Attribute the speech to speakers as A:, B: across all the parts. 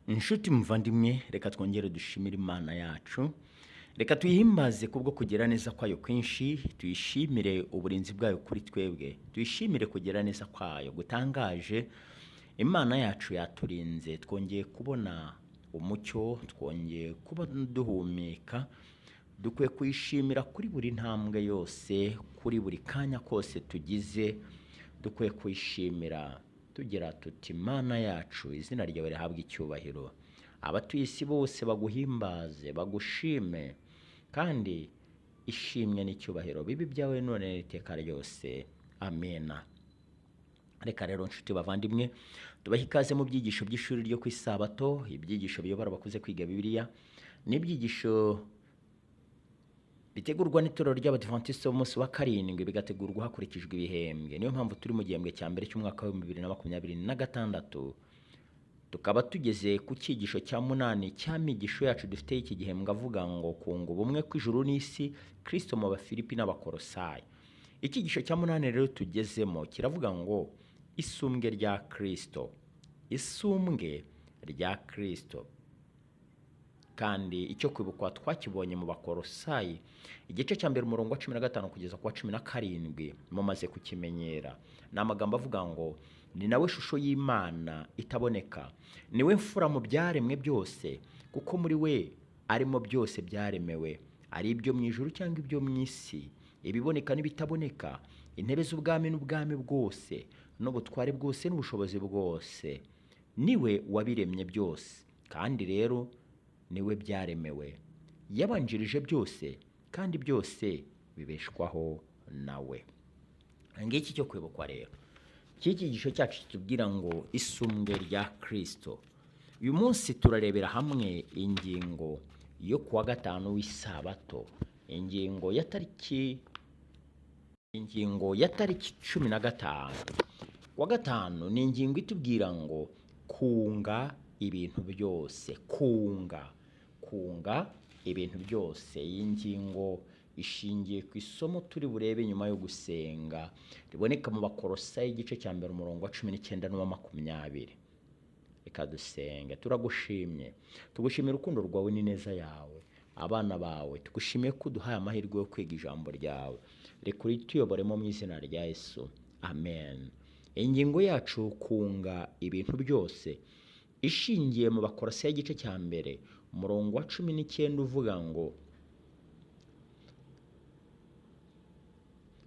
A: Inshuti muvandimwe, reka twongere dushimire Imana yacu, reka tuyihimbaze kubwo kugira neza kwayo kwinshi, tuyishimire uburinzi bwayo kuri twebwe, tuyishimire kugira neza kwayo gutangaje. Imana yacu yaturinze, twongeye kubona umucyo, twongeye kuba duhumeka. Dukwiye kuyishimira kuri buri ntambwe yose, kuri buri kanya kose tugize. Dukwiye kuyishimira tugira tuti: "Imana yacu, izina ryawe rihabwe icyubahiro, abatuye isi bose baguhimbaze, bagushime, kandi ishimwe n'icyubahiro bibe ibyawe none n'iteka ryose, amena." Reka rero, nshuti bavandimwe, tubahe ikaze mu byigisho by'ishuri ryo ku Isabato, ibyigisho biyobora abakuze kwiga Bibiliya. Ni ibyigisho bitegurwa n'Itorero ry'Abadivantisite b'Umunsi wa Karindwi, bigategurwa hakurikijwe ibihembwe. Niyo mpamvu turi mu gihembwe cya mbere cy'umwaka wa 2026, tukaba tugeze ku cyigisho cya munani cya migisho yacu dufite y'iki gihembwe, avuga ngo "Kunga ubumwe kw'ijuru n'isi, Kristo mu Bafilipi n'Abakorosayi". Icyigisho cya munani rero tugezemo kiravuga ngo "Isumbwe rya Kristo", isumbwe rya Kristo. Kandi icyo kwibukwa twakibonye mu Bakorosayi, igice cya mbere, umurongo wa 15 kugeza ku wa 17. Mumaze kukimenyera, ni amagambo avuga ngo: "Ni nawe shusho y'Imana itaboneka, niwe mfura mu byaremwe byose, kuko muri we arimo byose byaremewe, ari ibyo mu ijuru cyangwa ibyo mu isi, ibiboneka n'ibitaboneka, intebe z'ubwami n'ubwami bwose n'ubutware bwose n'ubushobozi bwose. Niwe wabiremye byose, kandi rero niwe byaremewe. Yabanjirije byose, kandi byose bibeshwaho nawe." Ngiki cyo kwibukwa rero iki cyigisho cyacu kitubwira ngo "Isumbwe rya Kristo". Uyu munsi turarebera hamwe ingingo yo kuwa gatanu w'Isabato, ingingo ya tariki 15 wa gatanu. Ni ingingo itubwira ngo "Kunga ibintu byose", kunga ibintu byose. Iyi ngingo ishingiye ku isomo turi burebe nyuma yo gusenga, riboneka mu Bakorosayi, igice cya mbere, umurongo wa 19 n'uwa 20. Reka dusenge. Turagushimye, tugushimira urukundo rwawe n'ineza yawe. Abana bawe tugushimiye ko uduhaye amahirwe yo kwiga ijambo ryawe. Reka urituyoboremo mu izina rya Yesu, amen. Ingingo yacu "Kunga ibintu byose" ishingiye mu Bakorosayi, igice cya mbere, umurongo wa 19, uvuga ngo: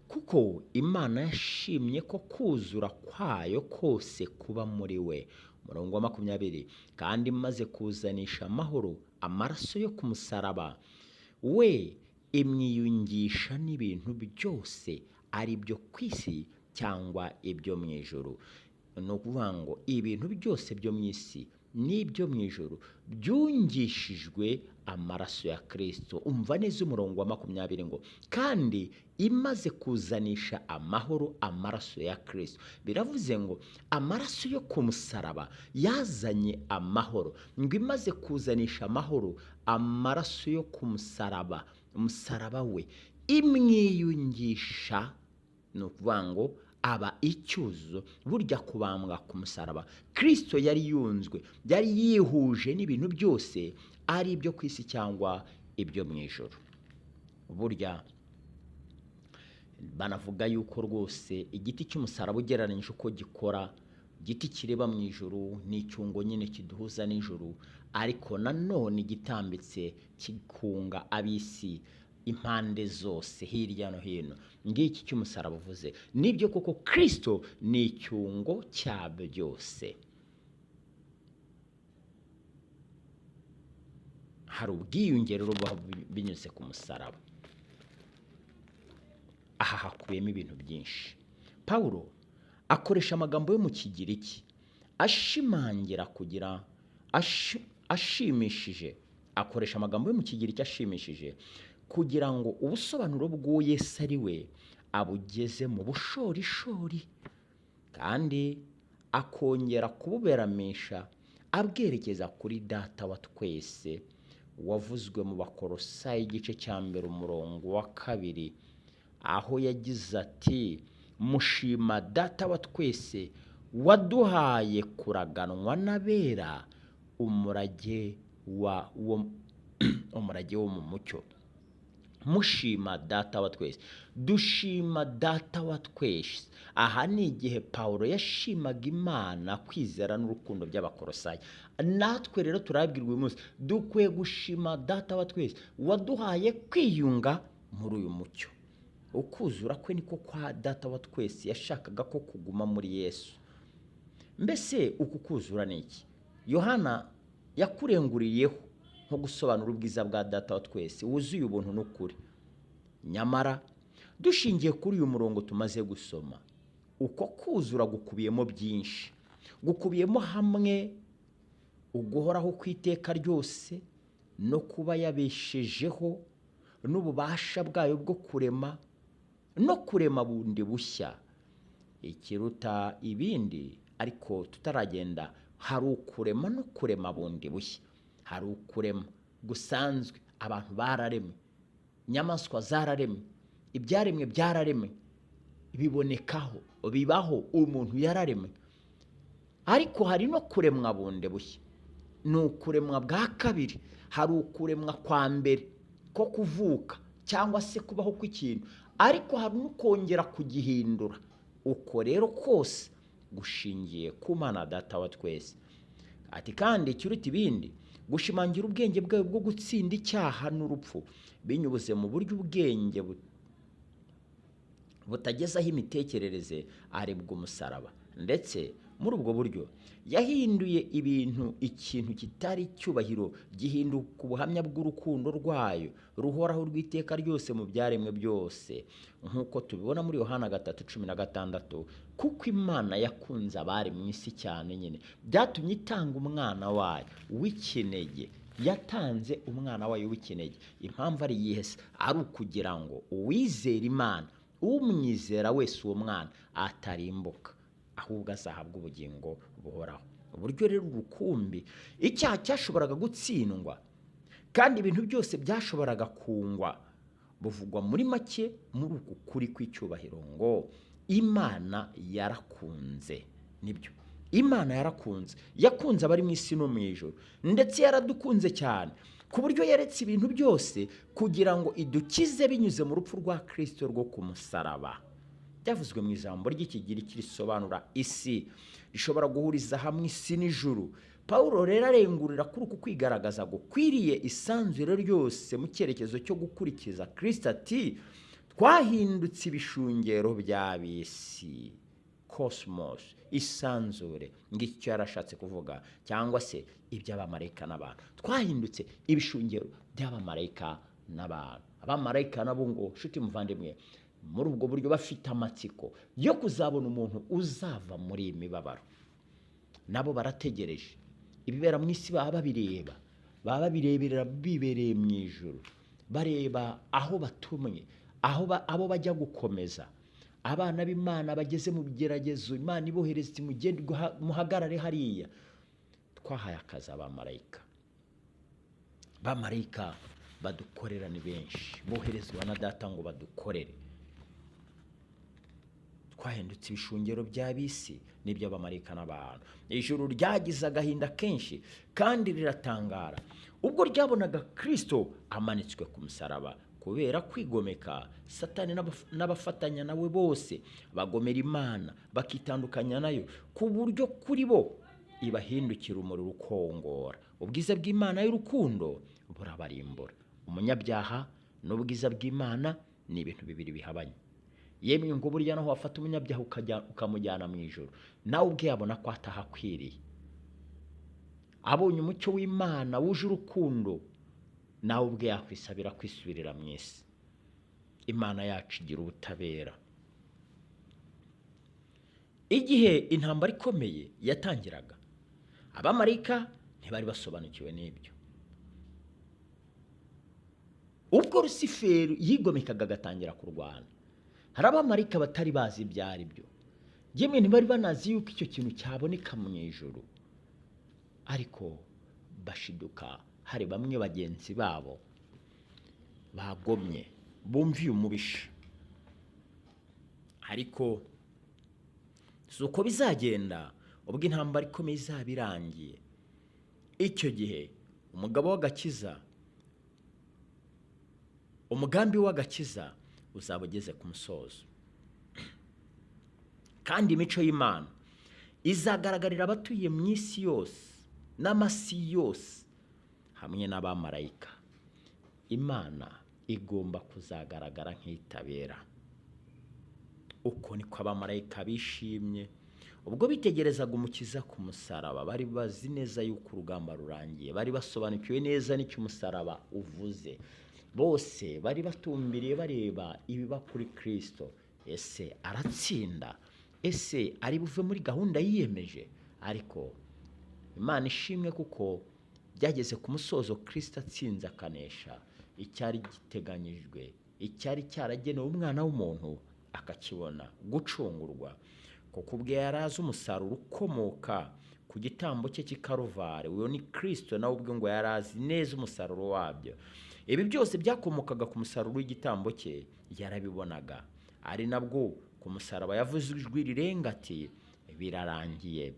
A: "Kuko Imana yashimye ko kuzura kwayo kose kuba muri we." Umurongo wa 20: "Kandi imaze kuzanisha amahoro amaraso yo ku musaraba we, imwiyungisha n'ibintu byose, ari ibyo ku isi cyangwa ibyo mu ijuru." Ni ukuvuga ngo ibintu byose byo mu isi n'ibyo mu ijuru byungishijwe amaraso ya Kirisito. Umva neza umurongo wa 20 ngo: "Kandi imaze kuzanisha amahoro amaraso ya Kirisito." Biravuze ngo amaraso yo ku musaraba yazanye amahoro. Ngo imaze kuzanisha amahoro amaraso yo ku musaraba, umusaraba we, imwiyungisha, ni ukuvuga ngo aba icyuzuzo. Burya kubambwa ku musaraba, Kirisito yari yunzwe, yari yihuje n'ibintu byose, ari ibyo ku isi cyangwa ibyo mu ijuru. Burya banavuga yuko rwose igiti cy'umusaraba, ugereranyije uko gikora, igiti kireba mu ijuru, ni icyungo nyine kiduhuza n'ijuru, ariko nanone igitambitse kikunga ab'isi impande zose, hirya no hino. Ngiki cy'umusaraba uvuze nibyo koko, Kirisito ni icyungo cya byose. Hari ubwiyunge rero buba binyuze ku musaraba. Aha hakubiyemo ibintu byinshi. Pawulo akoresha amagambo yo mu Kigiriki ashimangira kugira ashimishije, akoresha amagambo yo mu Kigiriki ashimishije kugira ngo ubusobanuro bw'uwo Yesu ari we abugeze mu bushorishori, kandi akongera kububeramisha abwerekeza kuri Data wa twese wavuzwe mu Bakorosayi, igice cya mbere, umurongo wa 2, aho yagize ati: "Mushima Data wa twese waduhaye kuraganwa n'abera umurage umurage wo mu mucyo. Mushima Data wa twese, dushima Data wa twese. Aha ni igihe Pawulo yashimaga Imana kwizera n'urukundo by'Abakolosayi. Natwe rero turabwirwa uyu munsi, dukwiye gushima Data wa twese waduhaye kwiyunga muri uyu mucyo. Ukuzura kwe niko kwa Data wa twese yashakaga ko kuguma muri Yesu. Mbese uku kuzura ni iki? Yohana yakurenguriyeho nko gusobanura ubwiza bwa Data wa twese wuzuye ubuntu n'ukuri. Nyamara dushingiye kuri uyu murongo tumaze gusoma, uko kuzura gukubiyemo byinshi. Gukubiyemo hamwe uguhoraho kw'iteka ryose no kuba yabeshejeho n'ububasha bwayo bwo kurema no kurema bundi bushya. Ikiruta ibindi ariko tutaragenda, hari ukurema no kurema bundi bushya. Hari ukurema gusanzwe, abantu bararemwe, inyamaswa zararemwe, ibyaremwe byararemwe, bibonekaho, bibaho, umuntu yararemwe. Ariko hari no kuremwa bundi bushya, ni ukuremwa bwa kabiri. Hari ukuremwa kwa mbere ko kuvuka cyangwa se kubaho kw'ikintu, ariko hari no kongera kugihindura. Uko rero kose gushingiye ku Mana Data wa twese. Ati kandi ikiruta ibindi, gushimangira ubwenge bwawe bwo gutsinda icyaha n'urupfu binyuze mu buryo ubwenge butagezaho imitekerereze arebwa umusaraba. Ndetse muri ubwo buryo yahinduye ibintu ikintu kitari icyubahiro gihinduka ubuhamya bw'urukundo rwayo ruhoraho rw'iteka ryose mu byaremwe byose, nk'uko tubibona muri Yohana 3:16. Kuko Imana yakunze abari mu isi cyane nyine, byatumye itanga umwana wayo w'ikinege. Yatanze umwana wayo w'ikinege. Impamvu ari iyihe se? Ari ukugira ngo uwizera Imana, umwizera wese uwo mwana atarimbuka, ahubwo azahabwa ubugingo buhoraho. Uburyo rero urukumbi icyaha cyashoboraga gutsindwa kandi ibintu byose byashoboraga kungwa, buvugwa muri make muri uku kuri kw'icyubahiro ngo Imana yarakunze. Nibyo, Imana yarakunze, yakunze abari mu isi no mu ijuru, ndetse yaradukunze cyane ku buryo yaretse ibintu byose kugira ngo idukize binyuze mu rupfu rwa Kristo rwo ku musaraba. Byavuzwe mu ijambo ry'Ikigiriki risobanura isi, rishobora guhuriza hamwe isi n'ijuru. Pawulo rero arengurira kuri uku kwigaragaza gukwiriye isanzure ryose mu cyerekezo cyo gukurikiza Kristo, ati twahindutse ibishungero by'ab'isi, cosmos, isanzure. Ngicyo yarashatse kuvuga, cyangwa se iby'abamarayika n'abantu. Twahindutse ibishungero by'abamarayika n'abantu. Abamarayika nabo ngo, nshuti muvandimwe, muri ubwo buryo bafite amatsiko yo kuzabona umuntu uzava muri iyi mibabaro. Nabo barategereje ibibera mu isi, baba babireba, baba babireberera bibereye mu ijuru, bareba aho batumwe, aho abo bajya gukomeza. Abana b'Imana bageze mu bigeragezo, Imana ibohereza iti mugende muhagarare hariya. Twahaye akazi abamarayika. Abamarayika badukorera ni benshi, boherezwa na Data ngo badukorere. Twahindutse ibishungero by'ab'isi n'iby'abamarayika n'abantu. Ijuru ryagize agahinda kenshi kandi riratangara ubwo ryabonaga Kristo amanitswe ku musaraba. Kubera kwigomeka, Satani n'abafatanya nawe bose bagomera Imana, bakitandukanya nayo, ku buryo kuri bo ibahindukira umuriro ukongora. Ubwiza bw'Imana y'urukundo burabarimbura. Umunyabyaha n'ubwiza bw'Imana ni ibintu bibiri bihabanye. Yemwe ngo burya naho wafata umunyabyaha ukamujyana mu ijuru, nawe ubwe yabona ko atahakwiriye. Abonye umucyo w'Imana wuje urukundo, nawe ubwe yakwisabira kwisubirira mu isi. Imana yacu igira ubutabera. Igihe intambara ikomeye yatangiraga, abamarayika ntibari basobanukiwe n'ibyo. Ubwo Rusiferi yigomekaga agatangira kurwana, hari abamarayika batari bazi ibyo ari byo. Yemwe ntibari banazi yuko icyo kintu cyaboneka mu ijuru, ariko bashiduka hari bamwe bagenzi babo bagomye, bumviye umubisha. Ariko si uko bizagenda ubwo intambara ikomeye izaba irangiye. Icyo gihe umugabo w'agakiza, umugambi w'agakiza uzaba ugeze ku musozo, kandi imico y'Imana izagaragarira abatuye mu isi yose n'amasi yose hamwe n'abamarayika. Imana igomba kuzagaragara nk'itabera. Uko niko abamarayika bishimye ubwo bitegerezaga Umukiza ku musaraba. Bari bazi neza yuko urugamba rurangiye, bari basobanukiwe neza n'icyo umusaraba uvuze. Bose bari batumbiriye bareba ibiba kuri Kristo. Ese aratsinda? Ese ari buve muri gahunda yiyemeje? Ariko Imana ishimwe kuko byageze ku musozo, Kristo atsinze akanesha icyari giteganyijwe, icyari cyaragenewe umwana w'umuntu akakibona, gucungurwa. Kuko ubwe yari azi umusaruro ukomoka ku gitambo cye cy'i Karuvali. Uwo ni Kristo nawe ubwe ngo yari azi neza umusaruro wabyo. Ibi byose byakomokaga ku musaruro w'igitambo cye, yarabibonaga. Ari nabwo ku musaraba yavuze ijwi rirenga ati birarangiye.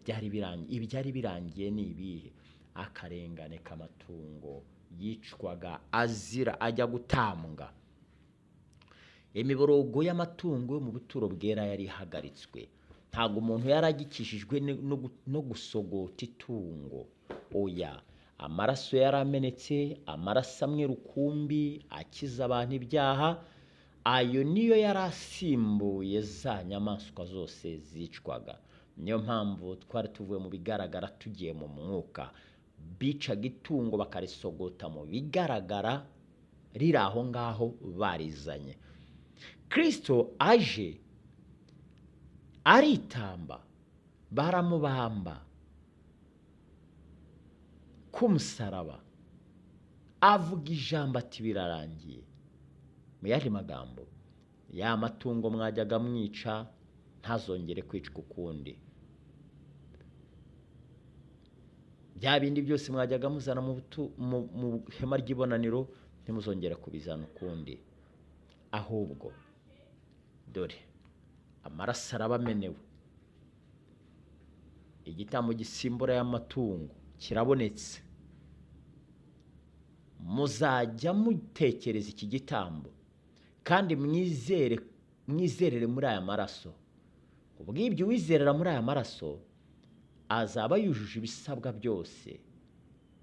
A: Ibyari birangiye ni ibihe? Akarengane k'amatungo yicwaga azira ajya gutambwa. Imiborogo y'amatungo yo mu buturo bwera yari ihagaritswe. Ntabwo umuntu yari agikijijwe no gusogota itungo. Oya, amaraso yaramenetse, amaraso amwe rukumbi akiza abantu ibyaha, ayo niyo yari asimbuye za nyamaswa zose zicwaga. Niyo mpamvu twari tuvuye mu bigaragara tugiye mu mwuka. Bicaga itungo bakarisogota mu bigaragara riri aho ngaho barizanye. Kristo aje aritamba, baramubamba ku musaraba, avuga ijambo ati birarangiye. Mu yandi magambo, ya matungo mwajyaga mwica ntazongere kwicwa ukundi. Bya bindi byose mwajyaga muzana mu ihema ry'ibonaniro ntimuzongere kubizana ukundi. Ahubwo dore amaraso arabamenewe, igitambo gisimbura y'amatungo kirabonetse. Muzajya mutekereza iki gitambo kandi mwizerere muri aya maraso. Ubwibyo uwizerera muri aya maraso azaba yujuje ibisabwa byose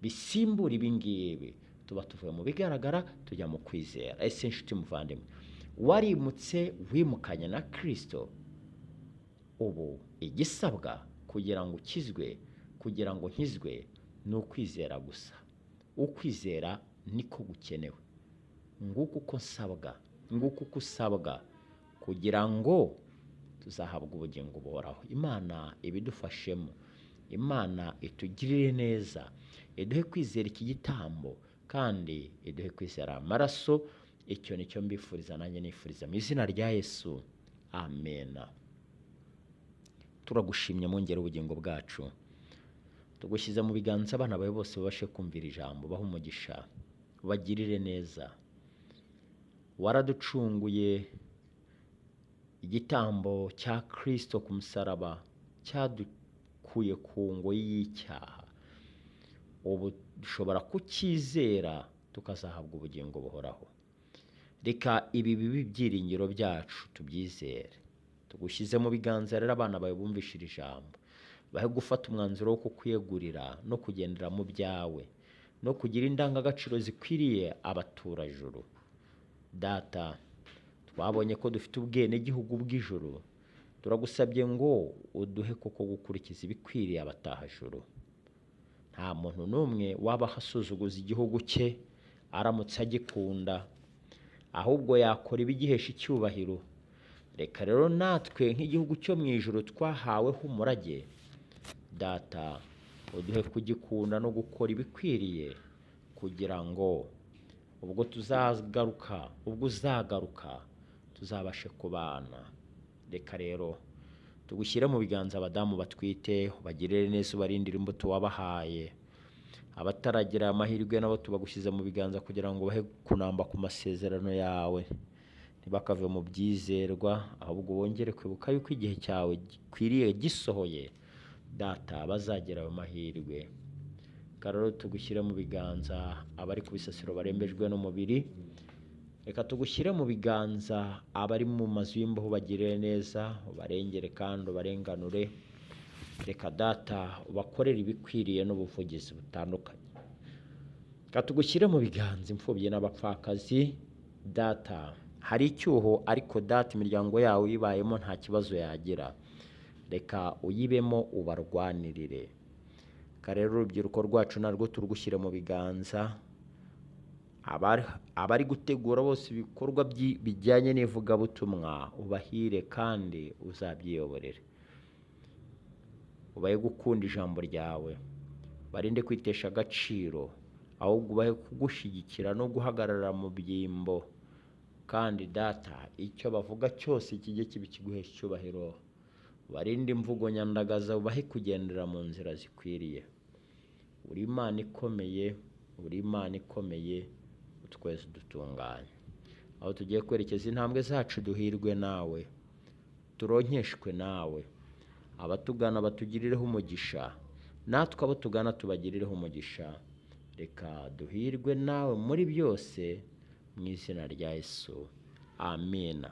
A: bisimbura ibi ngibi. Tuba tuvuye mu bigaragara tujya mu kwizera. Ese inshuti muvandimwe, warimutse wimukanye na Kristo, ubu igisabwa kugira ngo ukizwe, kugira ngo nkizwe, ni ukwizera gusa. Ukwizera niko gukenewe. Nguko uko nsabwa, nguko uko usabwa kugira ngo tuzahabwe ubugingo buhoraho. Imana ibidufashemo, Imana itugirire neza, iduhe kwizera iki gitambo kandi iduhe kwizera amaraso. Icyo nicyo mbifuriza, nanjye nifuriza mu izina rya Yesu, amena. Turagushimye mwongere ubugingo bwacu, tugushyize mu biganza abana bawe bose babashe kumvira ijambo, bahe umugisha, bagirire neza. Waraducunguye, igitambo cya Kristo ku musaraba cyadukuye ku ngoyi y'icyaha. Ubu dushobora kucyizera tukazahabwa ubugingo buhoraho. Reka ibi bibe ibyiringiro byacu, tubyizere. Tugushyize mu biganza rero abana bawe bumvishira ijambo, bahe gufata umwanzuro wo kukwiyegurira no kugendera mu byawe no kugira indangagaciro zikwiriye abaturajuru. Data, twabonye ko dufite ubwenegihugu bw'ijuru, turagusabye ngo uduhe koko gukurikiza ibikwiriye abatahajuru. Nta muntu n'umwe waba asuzuguza igihugu cye aramutse agikunda, ahubwo yakora ibigihesha icyubahiro. Reka rero natwe nk'igihugu cyo mu ijuru twahaweho umurage, Data uduhe kugikunda no gukora ibikwiriye, kugira ngo ubwo tuzagaruka, ubwo uzagaruka tuzabashe kubana. Reka rero tugushyire mu biganza abadamu batwite, ubagirire neza, ubarindire imbuto wabahaye. Abataragira amahirwe nabo tubagushyize mu biganza kugira ngo bahe kunamba ku masezerano yawe, ntibakave mu byizerwa, ahubwo bongere kwibuka yuko igihe cyawe gikwiriye gisohoye. Data, bazagira ayo mahirwe. Reka rero tugushyire mu biganza abari ku bisasiro barembejwe n'umubiri. Reka tugushyire mu biganza abari mu mazu y'imbohe, ubagirire neza, ubarengere kandi ubarenganure. Reka Data ubakorere ibikwiriye n'ubuvugizi butandukanye. Reka tugushyire mu biganza imfubyi n'abapfakazi. Data, hari icyuho, ariko Data imiryango yawe uyibayemo nta kibazo yagira. Reka uyibemo ubarwanirire. Reka rero urubyiruko rwacu narwo turugushyire mu biganza. Abari gutegura bose ibikorwa bijyanye n'ivugabutumwa, ubahire kandi uzabyiyoborere. Ubahe gukunda ijambo ryawe, barinde kwitesha agaciro, ahubwo ubahe kugushyigikira no guhagarara mu byimbo. Kandi Data, icyo bavuga cyose kijye kiba ikiguhesha icyubahiro. Barinde imvugo nyandagaza, ubahe kugendera mu nzira zikwiriye. Uri Imana ikomeye, uri Imana ikomeye, utweze udutunganye. Aho tugiye kwerekeza intambwe zacu duhirwe nawe, turonkeshwe nawe. Abatugana batugirireho umugisha, natwe abo tugana tubagirireho umugisha. Reka duhirwe nawe muri byose, mu izina rya Yesu, amina.